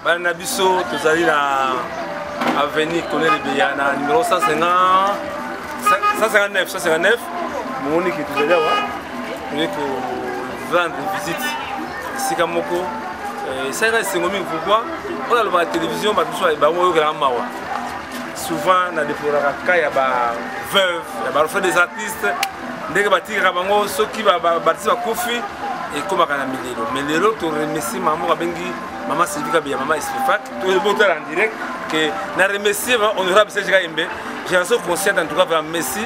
Bana na biso tozali na avenue Colonel Beya na numéro 150 159 159 momoni ke tozali awa toyei ko rendre visite esika moko eh, esalaka esengo mingi pourquoi oyo alobaka télévision bato mosusu bango oyokelaka mawa. Souvent na deploraka cas ya ba veuve, ya ba orphelins des artistes, ndenge batikaka bango soki baartiste bakufi, ekomaka na milelo. Mais lelo toremercie mama moko abengi mama Sylvie Kabeya, mama Espefac. Tobotala en direct que na remercie honorable Serge Kayembe, génération consciente. En tout cas vraiment merci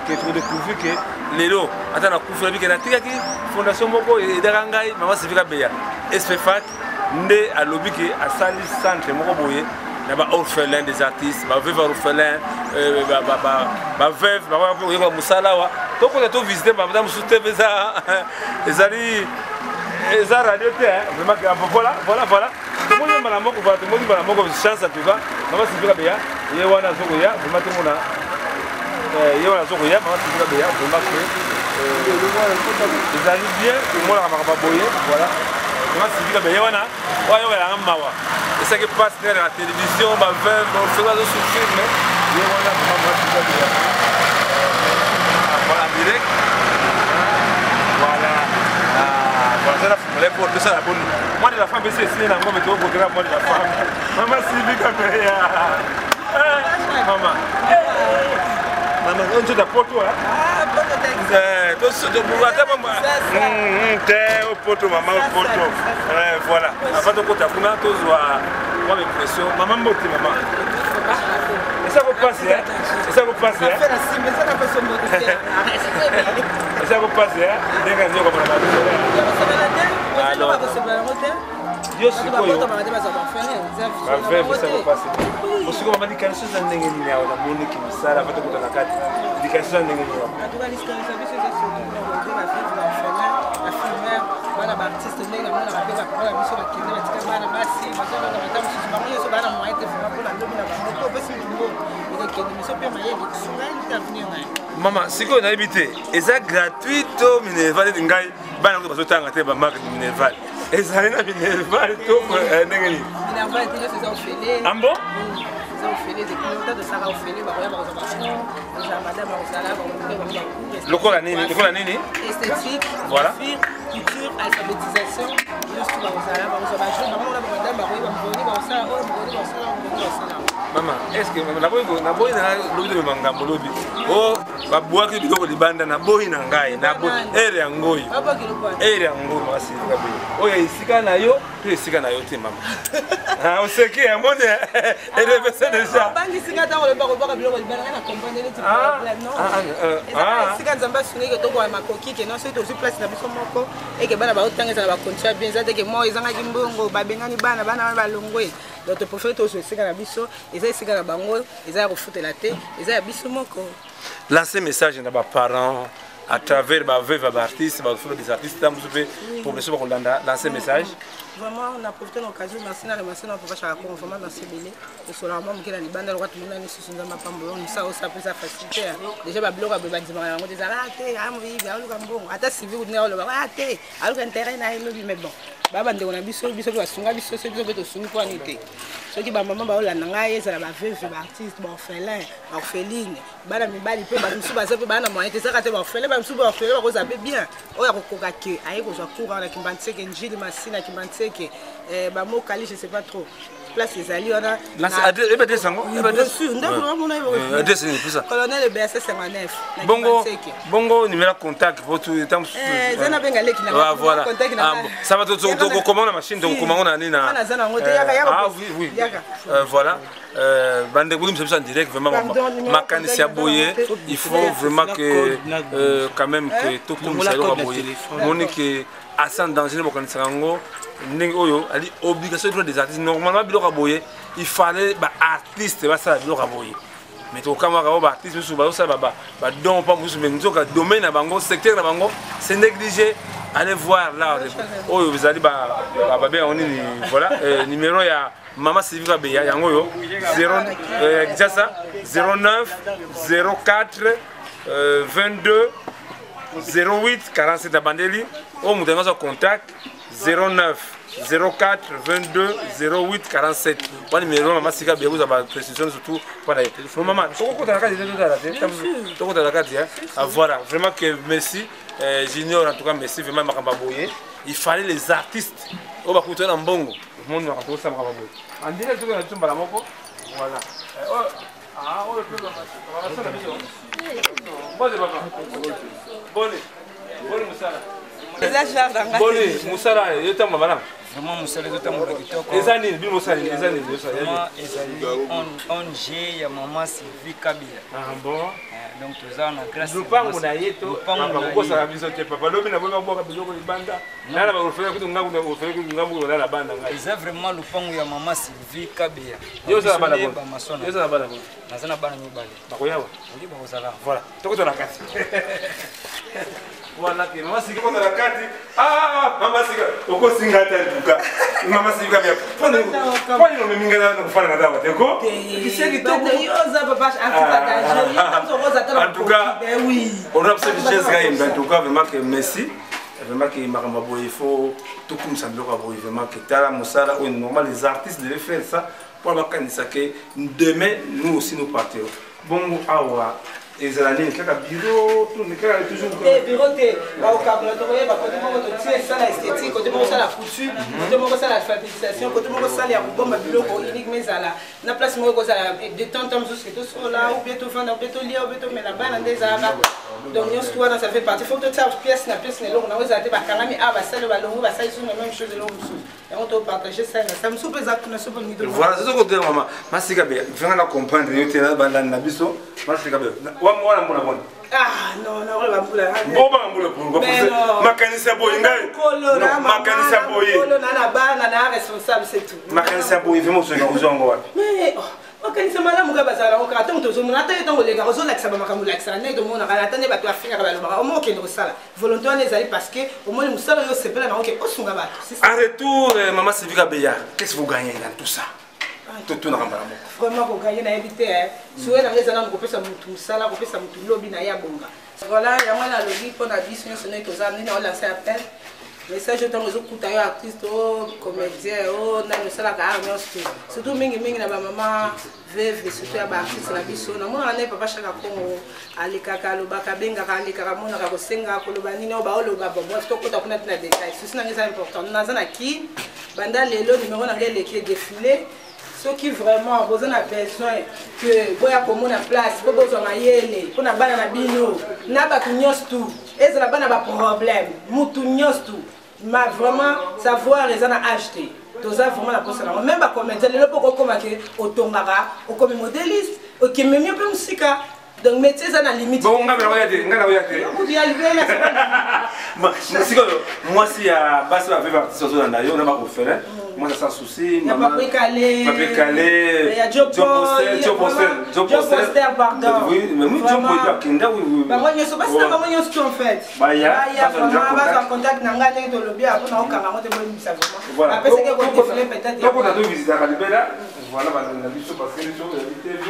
que todécouvrir que lelo ata nakufi, nabi ke natikaki fondation moko edaka ngai. Mama Sylvie Kabeya Espefac nde alobi ke asali centre moko boye na baorphelin des artistes, baveuve orphelin, baveuve bakoya mpe koyekola mosala awa. Tokota tovisite bamada mosusu te, mpe ezali eza radio te vraiment. Voilà, voilà, voilà, tomoni mbala moko, voilà, tomoni mbala moko chance. En tout cas mama Sylvie Kabeya ye wana azokoya vraiment, tomona ye wana azokoya, mama Sylvie Kabeya. Vraiment que ezali bien tomonaka makambo boye. Voilà, mama Sylvie Kabeya ye wana oyo ayokelanga mawa, esaki mpasi ndenge na télévision baveuve soki azosouffrir, mais ye wana vraiment mama Sylvie Kabeya. Voilà, en direct, voilà. Voilà, ça la pour tout ça, la bonne moi de la femme esi esili nango, mais tokokotela moi de la femme, mama Sylvie Kabeya. Mama, mama, oyo nzoto ya poto ata te, poto mama, poto. Voilà, avant tokota kuna, tozwa mwa impression. Mama, mbote mama, eza kopasi, eza kopasi, eza kopasi ndenge azokomana. Alors yo sikoyo baveuve, eza kopasi osikoyo. Mama, likanisi eza ndenge nini awa? Namoniki mosala ava tokota na kati, likanisi eza ndenge nini awa? En tout cas, likanisi biso eza surtout mpona koaider baveuve, baorphelin, bafille-mère, bana baartiste. Ndenge namonaka mpe bapapa na biso bakende, batika bana basi, bazolonga bata mosusu, bango nyonso bana moyen te vraiment mpona lobi na bango. To opesi mbongo, ekokende miso mpe mayele kosunga ye nte avenir na ye. Mama, sikoyo nayebi te, eza gratuit to minerval? Neti ngai, bana kutu bazotanga te, bamarke minerval ezali na minerval to ndenge nini? Minerval te, nyonso eza ofele. Ambo eza ofele depuis longtemps, tosala ofele. Bakoya, bakozwa bacours, kozala madame, bakozala bakomoke bango bacours. Lokola nini, lokola nini? Esthétique. Voilà. Culture, alphabétisation, nyonso bakozala, bakozwa bajour bango wana, bamadame bakoyeba mokoni bakosala oyo, mokoni bakosala oyo, mokoni bakosala. Mama, est ce que naboyi na lobi tobema ngambo, lobi o babwaki biloko libanda? Naboyi na ngai ere yango oyo, ere yango makasi kabe oyo esika na yo to esika na yo te. Mama, oseki yamoni erevese déjà. Obangisinga ntango olobi bakobwaka biloko libanda, ngai na comprendre neti non, ezaka esika Nzambe asungaki, tokoka makoki ke non, soki tozwi place na biso moko eke bana baotanga, ezala bacontinue bien. Eza teke mo ezangaki mbongo, babengani bana, bana wana balongwe. Donc topréféré tozwa esika na biso, eza esika na bango, eza ya kofutela te, eza ya biso moko. Lancer message na baparent à travers baveuve ya baartiste, bafolo des artistes, ntango mosusu mpe population bakolanda, lancer message. Vraiment na profité na occasion, merci na remercier na papa Chaka Kongo. Vraiment merci ebele. Tosolaka mwa moke na libanda lokwa, tomonani lisusu. Nzambe apambola mosala osala mpe eza facilité. Déjà babiloko ya boye bandimaka yango te, ezala te amoyibi, aluka mbongo, ata Sylvie kutu ndenge aloba a te, aluka intérêt na ye lobi. Mais bon, baa bandeko na biso, biso mpe basunga biso, soki biso mpe tosungi, mpo ani te? Soki bamama baolanda ngai, ezala baveuve, baartiste, baorphelin, baorpheline, bana mibali mpe bato mosusu baza mpe baa na moyen te, ezaka te baorphelin, bamosusu baorphelin bakozala mpe bien. Oyo akokoka ke aye kozwa cours wana, Kimbanseke, Njili, Masina, Kimbanseke, bamokali, je sais pas trop place ezali wana. Adresse yango? Adresse nini? Colonel BC 59. Bongo bongo numéro contact po eza nabenga leki. Na voilà, ça va, tokokoma na machine, tokokoma ngo na nini na naza nango te, yaka, yaka. Ah oui, voilà, bandeko bolimisa biso en direct. Vraiment makanisi ya boye, il faut vraiment que quand même que tokomisa eloko ya boye. Moni ke asa en danger, bokanisaka yango ndenge oyo ali obligation droit des artistes. Normalement biloko ya boye, il fallait baartiste basala biloko ya boye, mais tokamwaka oyo baartiste mosusu bazosala badon pa mosusu, mais nzoka domaine na bango, secteur na bango, c'est négligé. Allez voir là oyo ezali, babengango nini? Voilà, numéro ya mama Sylvie Kabeya yango oyo, Kinshasa, 09 04 22 08 47. Abandeli oyo moto yango aza contact 09. 04 22 08 47 wana numéro mama sika biya kozwa baprécision surtout mpona ye mama tokokota na kati te totala te tokota na kati voilà vraiment que merci euh, junior en tout cas merci vraiment makambo ya boye il fallait les artistes oyo bakuta na mbongo omoni makambo tosala makambo boye andile toki na biso mbala moko voilà ah, oyo mpe bakasala biso mbote papa boni boni mosala boni mosala ezotambola malamu vraiment mosala ezotambola kitoko eza nini bino mosala eza nini ezali ong ya mama sylvie kabila ah bon eh, donc toza na grâce lupango na ye to kokosaka biso te papa lobi na boyi babwaka biloko libanda nana baofele kutu ngambu ofele kutu ngambu na bana ngai eza vraiment lupango ya mama sylvie kabila yo oza na bana boni yo oza na bana boni naza na bana mibale bakoyawa oki bakozala voilà tokota na kati wana ke mama sika kota na kati ah mama sika okosinga ata ntuka mama sika bia poni omemi ngai na kofanda na ndako te ko en tout cas honorable chef Jesse Gayembe en tout cas vraiment que merci vraiment que makambo ya boye il faut tokumisa biloko ya boye vraiment que tala mosala oyo normal les artistes devaient faire ça mpo bakanisa ke demain nous aussi nous partirons bongo awa ezala nini kaka bureau kaka toujours te bureau te bakokabola tokoyeba kote moko totie sala esthétique kote moko sala couture kote moko sala alphabétisation kote moko sala ya kobomba biloko uniquement ezala na place moko ekozala détente mosusu ke tosola ou bien tovanda ou bien tolia ou bien tomela bana nde ezalaka donc nyonso tu wana ça fait partie faut totia pièce na pièce na eloko nango ezala te bakangami awa basali balongo basali susu na même chose eloko mosusu yango topartage sala na sala mosusu mpe eza kuna soki olingi voilà soki otela mama masika be venga na comprendre yo te balandi na biso masika be wana mbula boni Ah, non, non, oyo bambula mboma mbula pourquoi makanisi ya boye ngai makanisi ya boye na na bana na responsable c'est tout makanisi ya boye vraiment ozwa ozwa yango wapi mais oh, makanisi malamu kaka bazala yango kaka ntango tozomona ata yo ntango olekaka ozolakisa bamakambo olakisaka ndenge tomonaka ata nde bato afingaka balobaka omo okende kosala volonté wana ezali parce que omoni mosala oyo osepela nango ke osunga bato en retour euh, mama sylvie kabeya qu'est-ce que vous gagnez dans tout ça totunaka mbala moko vraiment koganye nayebi te suwe nanga eza nanu kopesa motu mosala kopesa motu lobi na ye abonga voilà yango wana alobi mpo na biso nyonso ndenge toza ndenge naolansa appel message oyo ntango ezokuta yo artiste o comédien o nani osalaka art nyonso te surtout mingimingi na bamama veve surtout ya baartiste na biso namonaka nde papa shaka kongo alekaka alobaka abengaka alekaka amonaka kosenga koloba nini oyo baoloba bon bref tokota kuna te na détail susi nanga eza important naza na kin banda lelo numero nanga eleki edefile soki vraiment boza na besoin que boya komona place po bozwa mayele mpo na bana na bino na bato nyonso tu ezala bana baproblème mutu nyonso tu ma vraiment savoir eza na age te toza vraiment na posa nango même bacomédien lelo mpo okokoma ke otongaka okomi modéliste okememi mpe mosika donc métier eza na limite bongo ngai nakoya te ngai nakoya te kutu ya libela sikoyo mwasi ya basi baveve artiste ozolanda yo na baorphelin mwasi sans souci ya papi kale papi kale ya joe joe poster pardon oui mais oui joe poster akenda oui oui bango nyonso basi na bango nyonso tout en fait baya vraiment bazwa contact na ngai ndenge tolobi apo na okanga yango te boyebisa vraiment apesaki kodefile peut-être tokota tovisitaka libela voilà balanda biso parce que biso oyabi tv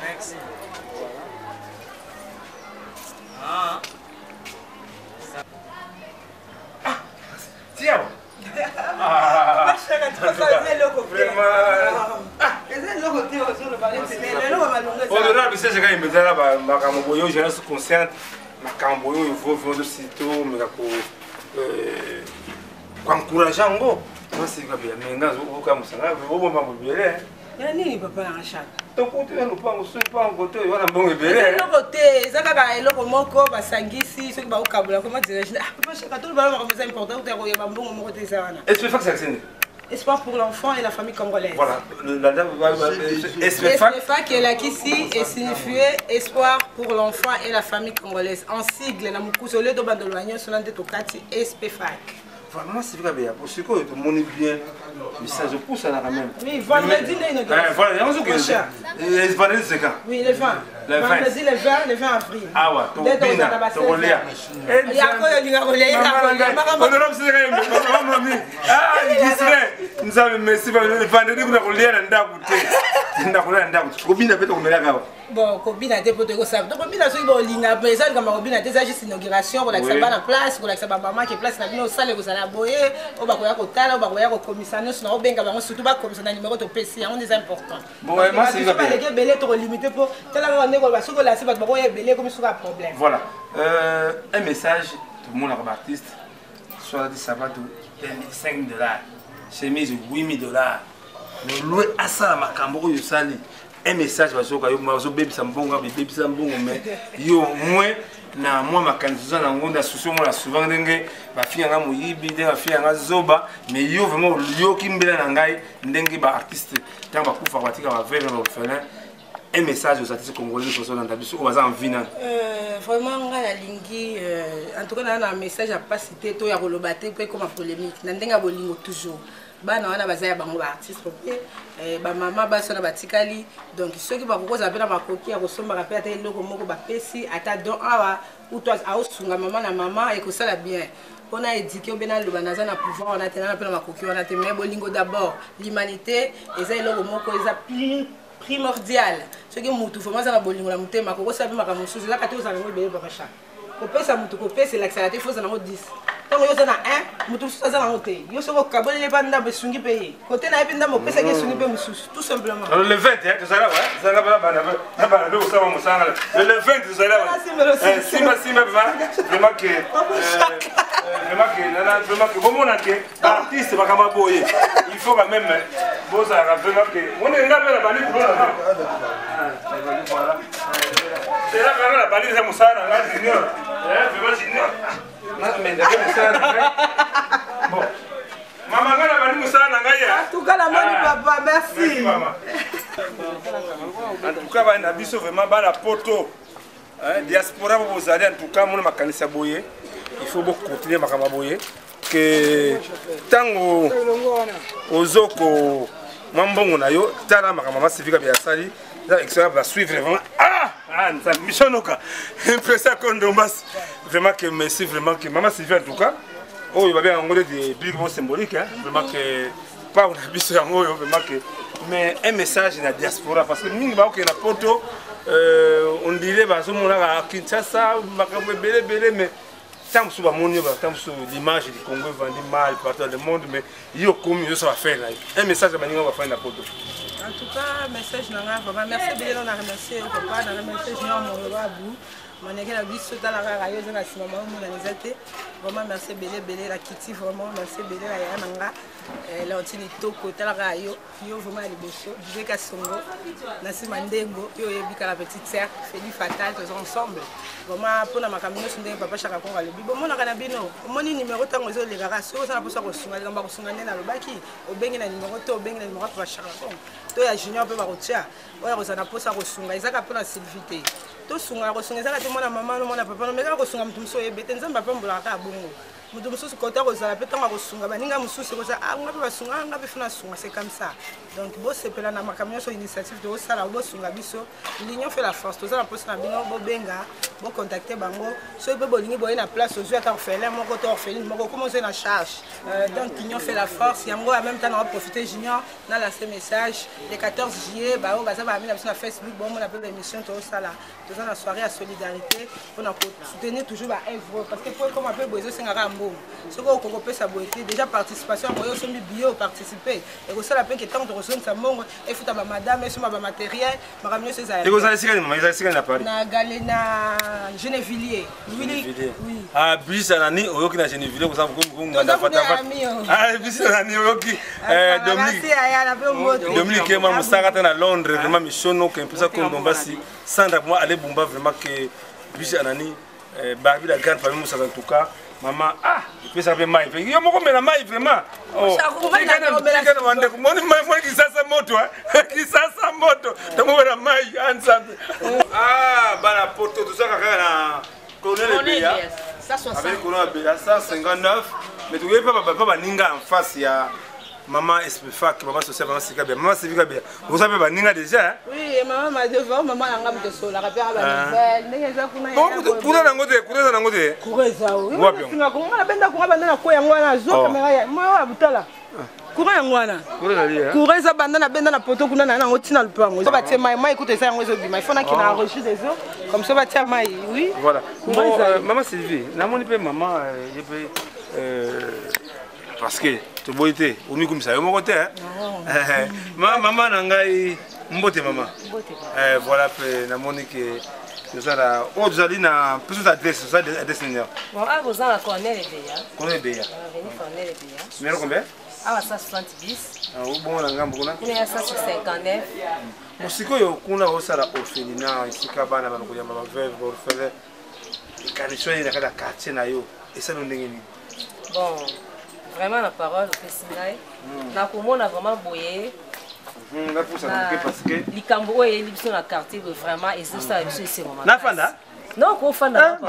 Merci. Ah. Ah, tiens. Honorable Serge Kayembe ezala makambo boye oyo jeunesse consciente makambo oyo vovondo surtout omeka ko koencourage yango nasika bia me nga okamwisa nga obomba mobele ya nini papa na shaka tokuti na lopango soki lopango te wana mbongo ebele eloko te eza kaka eloko moko basangisi soki bakokabola koma dirige ah papa shaka tolobala makambo eza important kuta koyeba mbongo moko te eza wana espefax akisende Espoir pour l'enfant et la famille congolaise. Voilà. SPFAC elakisi esignifie espoir pour l'enfant et la famille congolaise. En sigle, na mokuso, au lieu de bandolo nyonso na nde tokati SPFAC. Vraiment, c'est vrai, mais sikoyo tomoni bien message opusana quand même. Oui, vendredi nde inauguration. Voilà, yango soki vendredi, c'est quand? Oui, le 20. Le 20. Vendredi le 20, le 20 avril. Awa tokobina, tokolia. Yako olinga kolia, yaka kolia makambo. Nzambe, merci. Vendredi kuna kolia na ndako te, ndakolia na ndako, kobina mpe tokomelaka awa. Bon, kobina te, mpo tokosala, tokobina soki bolinga, mais eza likambo ya kobina te, eza juste inauguration, kolakisa bana place, kolakisa bamama ke place na bino osala ekozala boye. Oyo bakoya kotala, oyo bakoya kokomisa nyonso na obenga bango, surtout bakomisa na numero topesi yango nde eza important. Bon, ouais, moi, c'est baleki ebele, tokolimite mpo tala kaka ndenge koloba, soki olasi bato bakoya ebele, ekomi suka ya problème. Voilà, un message tomonaka baartiste soit alati sapato 5 $, chemise 8000 $, mais lwe asala makambo oyo osali. Un message, bazoka yo bazobebisa mbongo, bebebisa mbongo, mais yo moins na mwa makanisi oza nango na susi, omona souvent ndenge bafinganga moyibi, ndenge bafinganga zoba, mais yo vraiment oyoki mbela na ngai ndenge baartiste ntango bakufaka batika baveuve, baorphelin. Un message aux artistes congolais nyonso bazolanda biso, oyo baza en vie nano. Vraiment ngai nalingi, en tout cas naa na message ya mpasi te to ya koloba te mpo ekoma polémique. Na ndenge ya bolingo toujours, bana wana baza ya bango baartiste mpe bamama basi wana batikali. Donc soki bakokozala mpe na makoki ya kosombaka mpe ata eloko moko, bapesi ata don awa uto aosunga mama na mama, ekosala bien. Mpona éduquer obe naloba, naza na pouvoir wana te, nana mpe na makoki wana te, mais bolingo d'abord, l'humanité eza eloko moko eza primordial. Soki mutu vraiment aza na bolingo na motema, kokosala mpe makambo mosusu ezaka te. Ozala yango ebele, papa Chak, kopesa motu, kopesa elakisaka te fo oza nango 10. Ntango yo oza na 1, motu mosusu aza nango te. Yo soki okaboleli mpa ndambo, esungi mpe ye kote na ye, mpe ndambo opesaki esungi mpe mosusu, tout simplement. Alors, le 20, hein, tozala wa, tozala bana bana na bana nde kosala mosala. Le 20 tozala wa. Simba simba vraiment que vraiment que nana, vraiment que bomona ke artiste makambo boye, il faut quand même bozalaka vraiment que moni nga mpe na bandi kulona. Voilà, c'est là kaka na bandi, eza mosala na nga junior, vraiment junior namendake mosala na ngai. Bon, mama, ngai na bandi mosala na ngai ya En tout cas namoni papa, merci. Mama. En tout cas bana na biso vraiment, bana poto, diaspora bo bozali, en tout cas mona makanisi ya boye, il faut bocontinue makambo ya boye ke ntango ozoko mwa mbongo na yo. Tala makambo mama Sylvie Kabeya asali, eza excellent, basuivre vraiment. Ah, nzambe, mishonoka mpesa kondombasi, vraiment que merci, vraiment que mama Sylvie, en tout cas oyo babengaka yango neti bible mo symbolique, hein, vraiment que pao na biso yango oyo, vraiment que. Mais un message na diaspora, parce que mingi bakokende na poto, on dirait bazomonaka Kinshasa makambo ebele ebele, mais ntango mosusu bamoni yo, ntango mosusu l'image du Congo evandi mal partout dans le monde, mais yo okomi ozosala affaire na yo. Un message ya baninga bafandi na poto. En tout cas, message na nga vraiment, merci ebele. Na remercier yo papa, na remercier Junior Mongolo Abu maneke na biso. Tala kaka yo oza na nsima, maomonana eza te. Vraiment merci ebele ebele na kiti, vraiment merci ebele na yaya na nga Leontine Toko. Tala kaka yo, yo vraiment ya liboso, Djeka Songo na nsima ndengo yo oyebi kaka, petite sœur Feli Fatal, toza ensemble vraiment mpona makambo nyonso. Ndenge papa Chaka Kongo alobi, bomonaka na bino, omoni numero ntango ezolekaka, soki oza na mposa kosunga, likambo ya kosunga nde nalobaki, obengi na numero to obengi na numero ya papa Chaka Kongo to ya Junior mpe bakotia. Oyo akozala na mposa kosunga, ezaka mpona Sylvie te. Tosunga, kosunga ezaka te mwana mama no, mwana papa no, mais kaka kosunga moto mosusu oyebe te. Nzambe apambolaka kaka bongo. Moto mosusu kota kozala mpe ntango akosunga baninga mosusu, ekozala ah, nga mpe basunga nga mpe funa sunga, c'est comme ça. Donc bosepela na makambo nyonso, initiative tozosala, bosunga biso, l'union fait la force. Toza na mposa na bino, bobenga, bocontacte bango. Soki mpe bolingi boye na place, ozwi ata orphelin moko to orpheline moko, koma ozwi na charge. Donc union fait la force yango. En même temps na profiter, Junior, na lancé message le 14 juillet, baoyo baza baami na biso na Facebook, bomona mpe baémission tozosala. Toza na soirée ya solidarité mpona kosoutenir toujours baœuvre, parce que po ekoma mpe boye, ezosengaka ya mbongo. Soki okoki kopesa boye te, déjà participation ya boye, osombi billet, oparticipe, ekosala mpe ke ntango tokozongisa mbongo, efuta bamadame, esomba bamatériel, makambo nyonso ezala. Ekozala esika nini, mama? Ezala esika nini na Paris? Na gale na Gennevilliers, oui. Ah, bisa nani oyoki na Gennevilliers koza nganda fatafat. Ah, bisa nani oyoki Dominique, Dominique Kema mosaka ta na Londres, vraiment mishono ke mpesa kondombasi Sandra moi ale bumba, vraiment que bisa nani Barbie la grande famille Moussa, en tout cas mama, ah, epesaka mpe mai yo moko mela mai vraiment. Bandeko, moni mai, moni Kisasa moto, Kisasa moto, tomomela mai a Nzambe. Ah, bana poto, tozaka kaka na Colonel Ebeya, avec Colonel Ebeya 159. Mais tokoki mpe baninga en face ya maman Espefac, maman sociale, maman Sika Bia, maman Sika Bia. Vous avez baninga déjà? Oui, maman m'a devant, maman nanga moto solaka mpe ba nouvelle. Ndenge eza kuna. Bon, kuna nango te, kuna nango te. Kuna eza o. Wapi? Singa konga na benda kuna banda na ko yango wana zo oh. kamera ya. Moi wa butala. Courant yango wana. Courant eza banda na benda na poto kuna na yango tina lupango. Zo batie mai mai kuta eza yango ezo bima. Il faut na kina oh. enregistrer des eaux comme ça batia mai. Oui. Voilà. Bon, euh, maman Sylvie, namoni pe maman euh, je pe euh, parce que toboyi te omikumisa yo moko te eh, mama na ngai mbote mama eh, voilà mpe namoni ke toza na oyo tozali na mpe adresse toza adresse nini awa boza na cornel ebeya cornel ebeya numéro combien awa 170 bis ah, bongo na ngambo kuna kuna ya 159 mosikoyo kuna osala orphelinat esika bana balokoyamba baveuve orphelin likanisi oyo na kati ya quartier na yo esali ndenge nini? Bon, vraiment na parole opesi ngai hmm. nakomona vraiment boye hmm, likambo oyo eyeli biso na quartier boye vraiment ezosala biso esengo nafanda non kofanda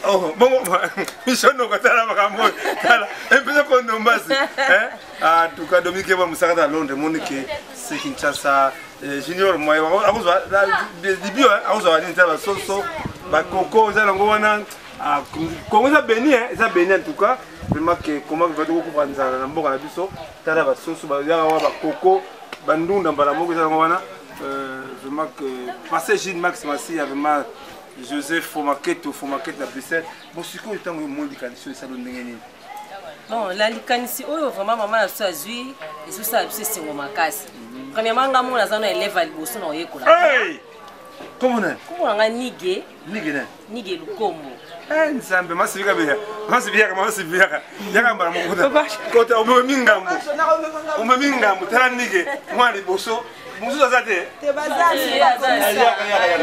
oh, bongo misonoka tala makambo oyo tala epesa kondombasi en tout cas Dominique Eba Musaka na Londres moni ke c'est Kinshasa eh, Junior moye akozwa libio akozwa nini tala basoso bakoko eza nango wana ah, Congo eza béni eza béni en tout cas vraiment ke comment va tokokufa nzala na mboka na biso tala basoso bayaka wana bakoko bandunda mbala moko eza nango wana euh, vraiment que passé Gilles Max Massi vraiment Joseph Fomaketo Fomaketo na Bruxelles bon sikoyo ntango yo omoni likanisi oyo esali ndenge nini Bon, na likanisi oyo vraiment mama na biso azwi ezosala biso esengo makasi. Premièrement nga moko naza na élève ya liboso na koyekola. Hey! Kombo nani? Kombo na nga Nige. Nige nani? Nige Lukombo. Eh Nzambe, masibika beya. Masibiyaka, masibiyaka. Yaka mbala moko kota. Kota omemi ngambo. Omemi ngambo tala Nige mwana liboso. Mosusu aza te? Te bazali. Yaka yaka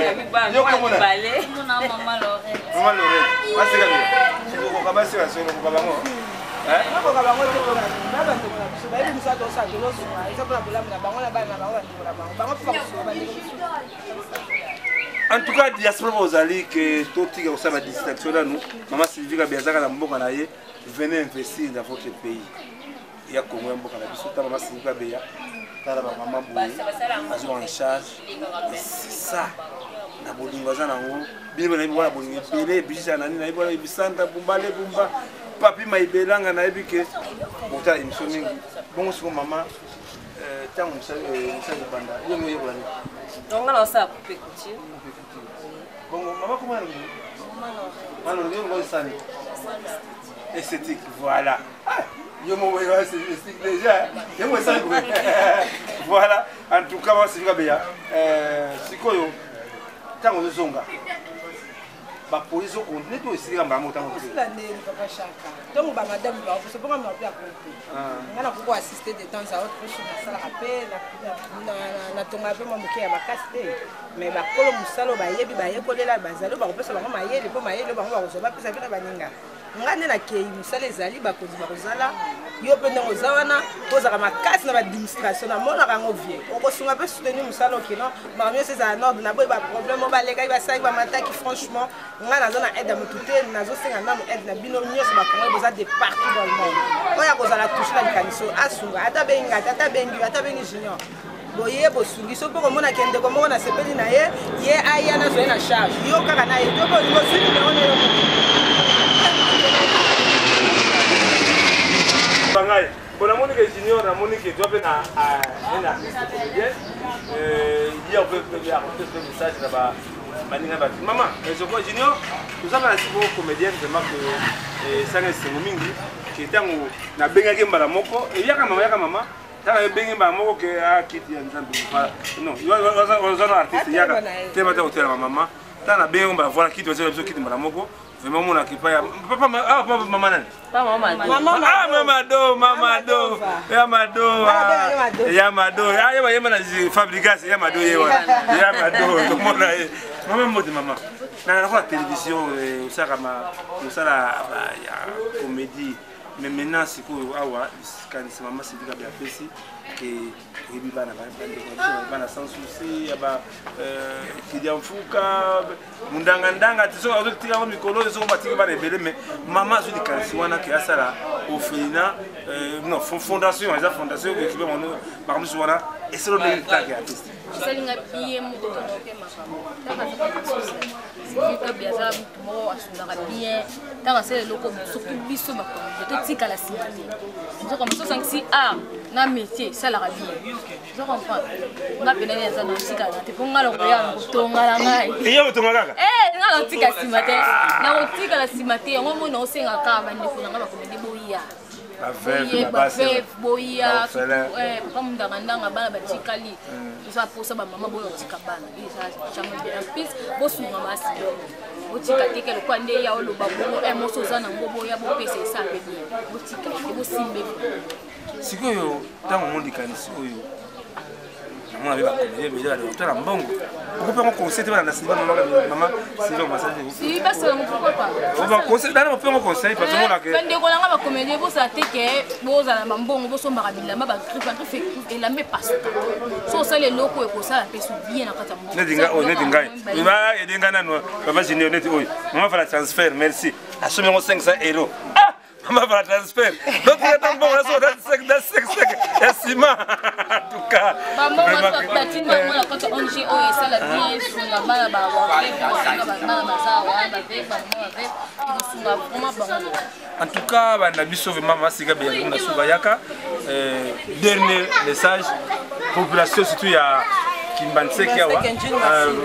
yaka. Yo kombo nani? Mama Lorette. Mama Lorette. Basika beya. Okoka basika solo okoka bango. Bakoka bango te mpona na bandeko na biso bayebi mosala tosala tozosunga eza mpona bolamu na bango na bana na bango bandeko na bango bango mpe bakosunga bandeko mosusu. En tout cas diaspora bozali ke totika kosala badistraction nanu. Mama Sylvie Kabi azaka na mboka na ye, venez investir dans votre pays ya Congo ya mboka na biso. Ta mama Sylvie Kabeya tala bamama boye azwa en charge c'est ça na bolingo aza nango bino nayebi wana bolingo ebele ebisisa nani nayebi wana ebisanta bumba le bumba papi maibelanga nayebi ke botala émission mingi bongo siko mama ntango mosala kobanda yo ngo oyekola nini? Nga naosala coupe couture. Bongo mama koma mama yo ngo esani esthétique voilà yo moko esthétique déjà yo ngo esani voilà en tout cas basifika beya sikoyo ntango ozozonga bapolisi okontinue to esilika mbala moko ntango osila ndeni papa Shaka ntongo bamadame bakoposo mponga mape ya pompe nga nakoki koassiste de temps à autre poso nasalaka mpe natongaka mpe mwa moke ya makasi te mais bakolo mosala oyo bayebi bayekolela bazali oyo bakopesa bango mayele mpo mayele oyo bango bakozwa bapesa mpe na baninga nga nde nakei mosala ezali bakonzi bakozala yo mpe ndenge oza wana ozalaka makasi na baadministration namonaka yango vie okosunga mpe soutenir mosala okino makambo nyonso ezala na ordre na boye baproblème oyo balekaki basalaki bamataki franchement ngai naza na aide ya motu te nazosenga nanu aide na bino nyonso bakongoli boza de partout dans le monde oyo akozala touche na likanisi oyo asunga ata bengi ngai te ata bengi yo ata bengi junior boye bosungi soki mpo komona ke ndeko moko nasepeli na ye ye aya nazwa ye na charge yo kaka na ye to mpe olingi ozwi nimero na yo ngai bon namoni ke junior namoni ke toa mpe na un artiste comédien ye mpe mpe message na baninga bato mama je crois junior toza na siko comédienne vraiment que esanga esengo mingi ke ntango nabengaki mbala moko eyaka mama yaka mama ntango ebengi mbala moko ke akiti ya nzambe non oza na artiste yaka te bata kotelama mama ntango nabengi mbala voilà kiti bazela biso kiti mbala moko vraiment omonaka epai ya papa papa mama nani ah mama do mama do ya mado ya mado ah yeba yeba na Fabregas ya mado ye wana ya mado tomona ye mama mbote mama na nakola télévision osalaka mosala ya comédie. Mais maintenant sikoyo awa likanisi mama Sylvie Kabeya apesi ke toyebi bana bandeko na biso bana sans souci ya ba kidia mfuka mundangandanga ti soki azotika yango mikolo oyo soki batiki bana ebele. Mais mama azwi likanisi wana ke asala orphelinat, non, fondation. Eza fondation ekipe bango makambo mosusu wana. Esolo ndenge litake ya artiste. Esalinga bien moko tonoke makambo ntango aza Sylvie Kabeya, aza mutu moko asungaka bien. Ntango asala eloko, surtout biso bacomédien totikala nsima te. Ozo comprendre? Osangisi art na métier, esalaka bien. Ozo comprendre? Nga pena ye aza na otikala te, mpo nga lokoya kotonga na ngai. Ye kotonga kaka. Nga nakotika nsima te, nakotikala nsima te. Yango moni naosenga kaka bandeko na nga bacomédien, boya. Baveuve boya, papa mundangandanga, bana batikali, toza posa bamama boya otika bana, eza jamais bien. En plus bosunga masi, botika teke lokwa nde ya oloba bongo moso oza nango, boya bopesa, esa mpe bien. Botika te, bosimbe. Sikoyo ntango omoni likanisi oyo, namona mpe bacomédien ebele balekotala mbongo, okopi yango conseil te? Balanda Sylvain, mama Sylvain Masasi. Si basala ngo, pourquoi pas? Conseil dana, opi yango conseil parce que omonake. Bandeko nanga bacomédien, bosala te ke bozala na bambongo, bosombaka bilamba, bagriffe, bagriffe elamba epasuka. So osala eloko ekosala mpe so bien na kati ya mbongo. Neti ngai oyo, neti ngai ba ede ngai nano, papa Junior, neti oyo mama fala transfert, merci, asombi yango 500 euro. Ah, mama fala transfert, donc ata mbongo naso ata 5 ya nsima, en tout cas. Bambongo batinda yango na kati ya ONG oyo esala bien, esunga bana bana baza wana, baveuve, bamama baveuve, ekosunga vraiment bango. En tout cas, banda biso vraiment masika beyango na suka yaka. Dernier message, population surtout ya Kimbanseke awa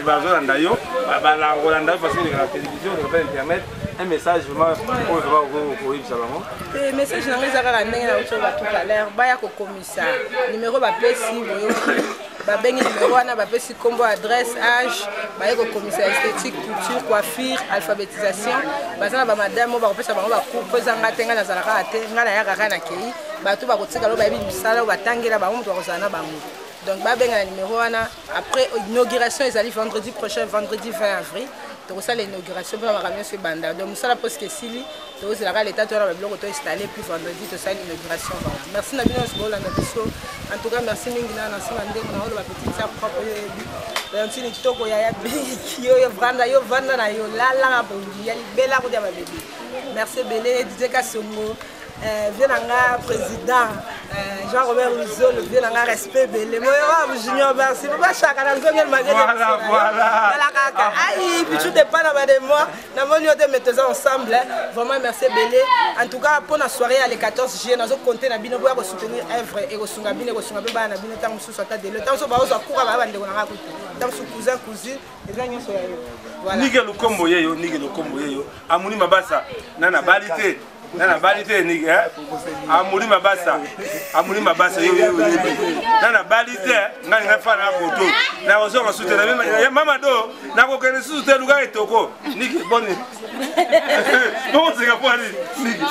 bazolanda yo, bakolanda yo parce que na télévision, na internet. Un message vraiment oyo vraiment koyebisa bango. Te, message nango eza kaka ndenge nauti oyo tout à l'heure: baya kokomisa numero bapesi, boyoki, babengi numero wana, bapesi nkombo, adresse, âge, baye kokomisa esthétique, couture, coiffure, alphabétisation. Baza na bamadame oyo bakopesa bango bacours, mpo eza nga te, ngai nazala kaka te, ngai nayaka kaka nakei. Bato bakotikala oyo bayebi mosala oyo batangela bango, moto bakozala na bango. Donc babenga na numéro wana. Après, inauguration ezali vendredi prochain, vendredi 20 avril, tokosala inauguration mpona makambo nyonso ebanda. Donc mosala presque esili, tokozelaka leta toyana babiloko toinstalle, puis vendredi tosali inauguration. Voilà, merci na bino nyonso bolanda biso. En tout cas, merci mingi na nsima ndenge na oloba petite sœur propre oyo oyebi Leontine kitoko, yaya biki oyo vanda yo, vanda na yo, lalaka pongi ya libela kodia babebe. Merci ebele, DJ Kasongo, vieux na nga président Jean-Robert Luzolo, vieux na nga, respect ebele. Moyo Junior, merci bashaka na nzongeli. Voilà. Kaka ai pichu de pana bade moi namoni yo te, mais toza ensemble. Vraiment merci ebele. En tout cas, mpona soirée ya le 14 juillet, nazocompter na bino boya kosoutenir œuvre. Ekosunga bino, ekosunga mpe bana na bino. Ntango mosusu ata delo, ntango mosusu baozwa kuka baya bandeko na nga kutu, ntango mosusu cousin, cousine, eza nyonso ya yo. Voilà. Nike lukombo yeyo, nike lukombo yeyo, amuni mabasa nana bali te, nana bali te. Nike amuli mabasa, amuli mabasa yo yo oyebi nana bali te. Ngai ngai fa na koto nakozonga susu te, mama do nakokende susu te. Luka etoko nike boni bokoseka po ani nike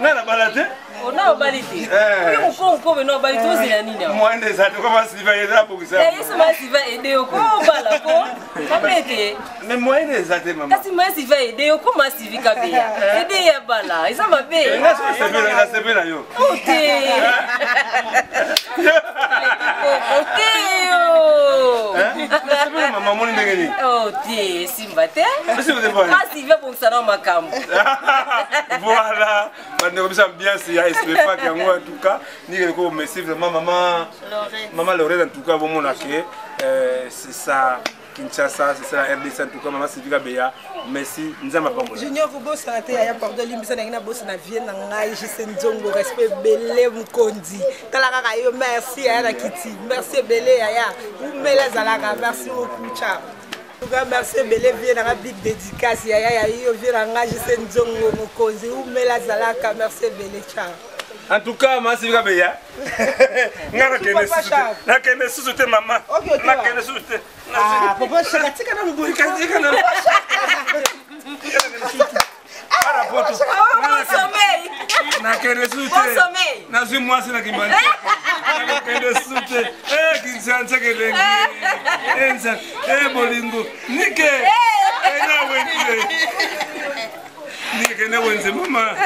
ngai nabala te. Ona obali te, oyo mokongo na obali te, ozela nini awa? Mwande eza te koma Sylvain eza abongisa. Yesu, ma Sylvain aide yo ko obala ko mabe te. Mais moyen eza te, mama. Kasi ma Sylvain aide yo ko, ma Sylvie Kabeya aide ya bala, eza mabe. Nga nasepela yo. O te, o te yo. Nasepela mama, omoni ndenge nini? O te, simba te. Esi ote boni? Ma Sylvie abongisa na makambo. Voilà, bandeko biso, ambiance ya espefak yango. En tout cas, ndenge leko, merci vraiment mama, mama Lorraine. En tout cas, bomona ke c'est ça Kinshasa, c'est ça la RDC. En tout cas, mama Sylvie Kabeya, merci, Nzambe apambola. Junior, kobosana te yaya, pardon, limbisa ndenge nabosana vie na ngai Jise Nzongo, respect ebele, mokonzi, tala kaka yo. Merci yaya na kiti, merci ebele yaya, umela ezalaka. Merci beaucoup, ciao. En tout cas, merci ebele vie nanga, big dédicace yaya ya yo, vie na ngai Jise Nzongo, mokonzi, umela azalaka. Merci ebele, ciao. En tout cas, mama Sylvie Kabeya, nga nakende susu te, nakende susu te mama, nakende susu te. Ah, papa Shaka, tika na boye. Tika na Bon sommeil. Nakende susu Bon te. sommeil. Nazwi mwasi na Kimbanti, nakokende susu te. Kinshasa elengi bolingo nike ena wenze, nike kende wenze mama.